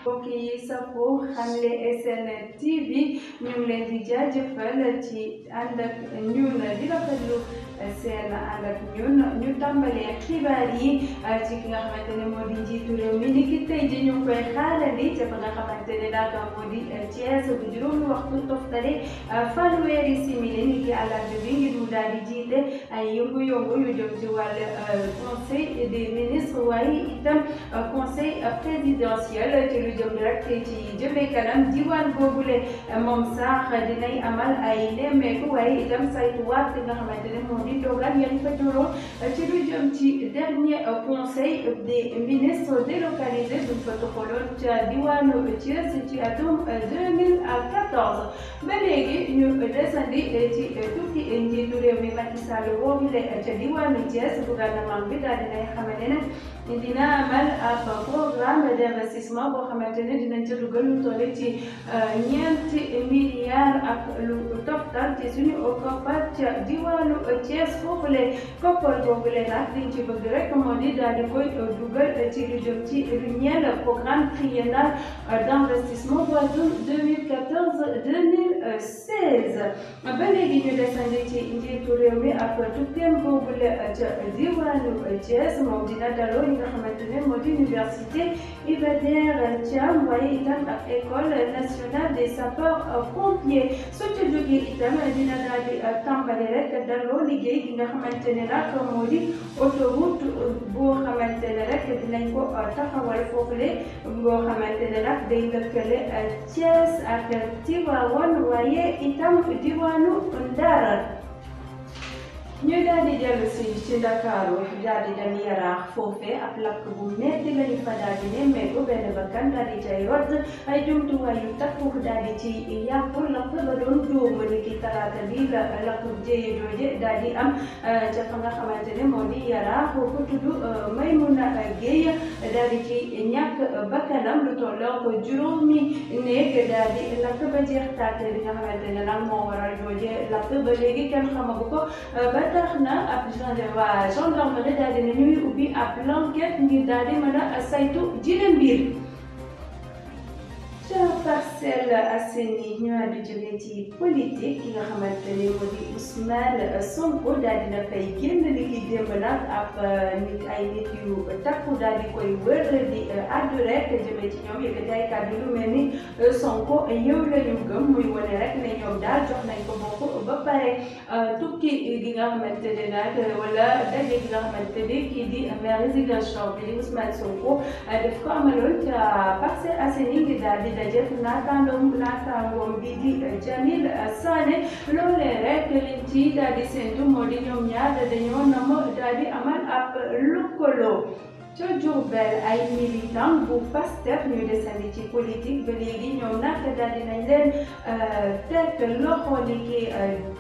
mbokk yi safoo Xamle SN TV ñu ngi leen di jaajëfal ci ànd ak ñun di rafetlu seen ànd ak ñun ñu tàmbalee xibaar yi ci ki nga xamante ne moo di njiitu réew mi ni ki tey ji ñu koy xaarandi ca fa nga xamante ne daaka moo di Thiès bu juróomi waxtu toftale fanweeri simili ni ki àllarba bi ngir mu daal di jiite ay yëngu-yëngu yu jëm ci wàllu conseil des ministres waaye itam conseil présidentiel ci lu jëm rek ci jëmee kanam diwaan boobule moom sax dinay amal ay nemmeeku waaye itam saytuwaat nga xamante ne moo di dogal yan fa jëloon ci lu jëm ci dernier conseil des ministres délocalisé buñ fa toxaloon ca diwaanu Thiès ci atum 2014 ba léegi ñu desandi ci tukki njiitu réew mi Macky Sall boobule ca diwaanu Thiès gouvernement bi daal dinay xamante ne dina amal ab programme d'investissement boo xamante ne dinañ ca dugal lu toll ci ñeenti milliards ak lu toftal ci suñu koppar ca diwaanu Thiès foofule koppar boobule nag liñ ci bëgg rek moo di daal di koy dugal ci lu jëm ci lu ñeel programme triennal d'investissement bu atum 2014-2016 ba léegi ñu desandi ci njiitu réew mi ak tukkeem boobule ca diwaanu Thiès moom dina daloo nga xamante ne moo di université Iba Der Thiam waaye itam ak école nationale des sapeurs pompiers su ca jógee itam dina daal di tàmbali rek daloo liggéey gi nga xamante ne nag moo di autoroute boo xamante ne rek dinañ ko taxawal foofule boo xamante ne nag day lëkkale Thiès ak Tivaouane waaye itam diwaanu Ndar ñu daal di dellu ci Ndakaaru daal di dem Yaraax foofee ab lakk bu metti lañu fa daal di nemmeeku benn bakkan daal di cay rot ay jumtuwaay yu takku daal di ci yàqu lakk ba doon dóom ni ki talaata bi la lakk jéye jooje daal di am ca fa nga xamante ne moo di Yaraax ku tudd Maymuna Gueye daal di ci ñàkk bakkanam lu tolloo ko juróomi néeg daal di lakk ba jeex tàkk bi nga xamante ne nag moo waral jooje lakk ba léegi kenn xamagu ko tax na ab gendarmerie daal di ñuy ubbi ab l'enquête ngir daal di mën a saytu jile mbir ca Parcelles Assainies ñu àddu jóge ci politique ki nga xamante ne moo di Ousmane Sonko daal dina fay génn li ki démb nag ab ay nit yu takku daal di koy wër di àddu rek jëmee ci ñoom yëkkati ay kàddu lu mel ni Sonko yow la ñu gëm muy wane rek ne ñoom daal jox nañ ko bopp ba pare tukki gi nga xamante ne nag wala daje gi nga xamante ne kii di maire Ziguinchor bi di Ousmane Sonko daf ko amaloon ca Parcelles Assainies ngi daal di daje naataangoom bi di Jamil Sané loolee rek liñ ci daal di séntu moo di ñoom ñaar dañoo nam daal di amal ab lëkkaloo ca Diourbel ay militant bu Pastef ñu desandi ci politique ba léegi ñoom nag daal dinañ leen teg loxo ni ki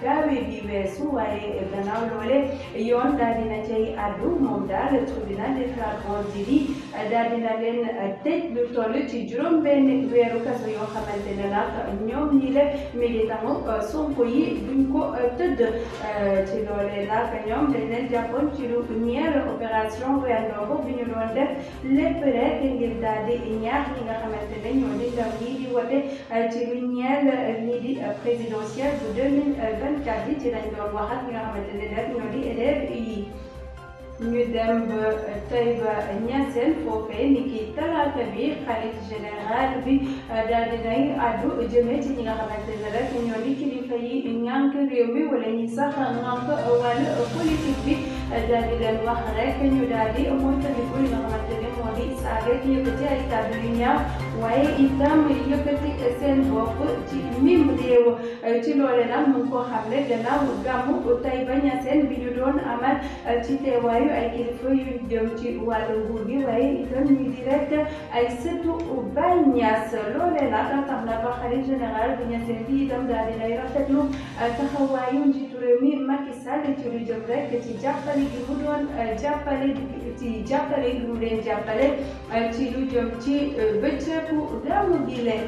gaawe bi weesu waaye gannaaw loole yoon daal dina cay àddu moom daal tribunal des flagrants délits daal dina leen tëj lu toll ci juróom-benn weeru kaso yoo xamante ne nag ñoom ñi le militant Sonko yi duñ ko tëdd ci loole nag ñoom dañ leen jàppoon ci lu ñeel opération Weer Ndogo bi ñu doon def lépp rek ngir daal di ñaax ñi nga xamante ne ñoo di ndaw ñi di wote ci lu ñeel lii di présidentielle bu 2024 bi ci lañ doon wax ak ñi nga xamante ne rek ñoo di élèves yi ñu dem ba Taïba Niassène foofee ni ki talaata bi xalif général bi daal di nay àddu jëme ci ñi nga xamante ne rek ñoo di kilifa yi ñànk réew mi wala ñi sax ñànk wàllu politique bi daal di leen wax rek ñu daal di moytandiku li nga xamante ne moo di saaga ki yëkkati ay kàddu yu ñaaw waaye itam yëkkati seen bopp ci mim réew ci loole nag mu ngi ko xamle gannaaw gàmmu Taïba Niassène bi ñu doon amal ci teewaayu ay kilifa yu jëm ci wàllu nguur gi waaye itam ñu di rek ay sëtu Baye Niass loolee nag tax na ba xalif général bu Niassène bi itam daal di lay rafetlu taxawaayu njiitu réew mi Macky Sall ci lu jëm rek ci jàppale gi mu doon jàppale gi mu leen jàppale ci lu jëm ci bëccëgu gàmmu gi leen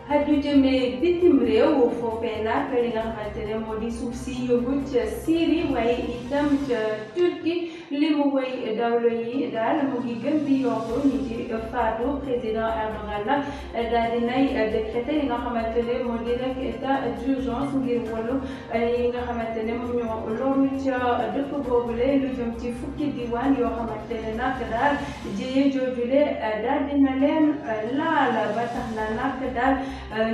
addu jëmee bitim réew foofee nag li nga xamante ne moo di suuf si yóbbu ca Syrie waaye itam ca Turquie li mu wéy dawlo yi daal mu ngi gën di yokku ñi ci faatu président Erdogan nag daal di nay décrété yi nga xamante ne moo di rek état d'urgence ngir wàllu yi nga xamante ne moom ñoo loolu ca dëkk boobule lu jëm ci fukki diwaan yoo xamante ne nag daal jiyee joojule daal dina leen laal ba tax na nag daal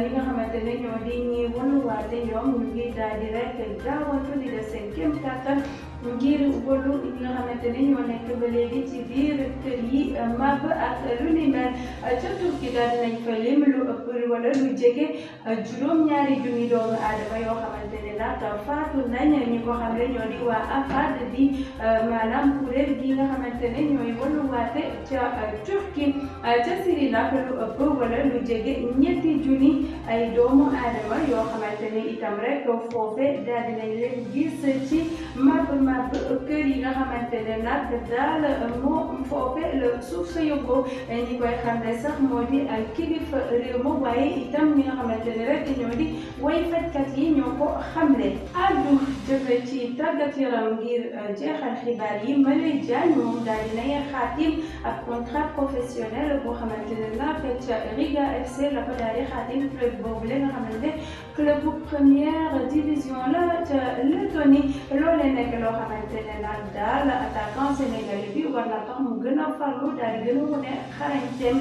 ñi nga xamante ne ñoo di ñi wàlluwaate ñoom ñu ngi daal di rek gaawantu di def seen kéem kàttan ngir wàllu ñi nga xamante ne ñoo nekk ba léegi ci biir kër yi màbb ak lu ni mel ca Turki daal dinañ fa lim lu ëpp wala lu jege juróom-ñaari junni doomu aadama yoo xamante ne nag faatu nañ ñi ko xam ne ñoo di waa AFAD di maanaam kuréel gi nga xamante ne ñooy wàlluwaate ca Turki ca Syrie nag lu ëpp wala lu jege ñetti junni ay doomu aadama yoo xamante ne itam rek foofe daal dinañ leen gis ci màbb kër yi nga xamante ne nag daal moo foofe la suuf sa yóbboo ñi koy xam ne sax moo di ay kilifa réew ma waaye itam ñi nga xamante ne rek ñoo di way fajkat yi ñoo ko xamle addu jëfe ci tàggat yaram ngir jeexal xibaar yi Maley Diagne moom daal dinay xaatim ak contrat professionnel boo xamante ne nag ca Riga FC la ko daal di xaatim club boobu la nga xamante club bu première division la ca Lettonie loolee nekk loo xamante ne nag daal attaquant sénégalais bi war na tax mu gën a farlu daal di gën a wane xarañteem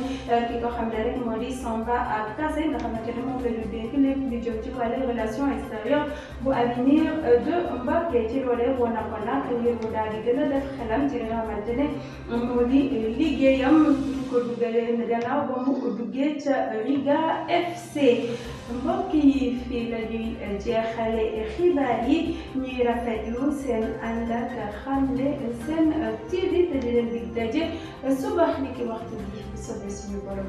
ki ko xam ne rek moo di Samba Kassé nga xamante ne moom la ñu dénk lépp lu jëm ci wàllu relation extérieure bu avenir de Mbacké ci loolee woon na ko nag ngir mu daal di gën a def xelam ci li nga xamante ne moo di liggéeyam ñu ko dugalee gannaaw ba mu duggee ca Riga FC mbokk yi fii la ñuy jeexale xibaar yi ñuy rafetlu seen ànd ak xamle seen TV te di leen dig daje suba ni ki waxtu bi soobee suñu borom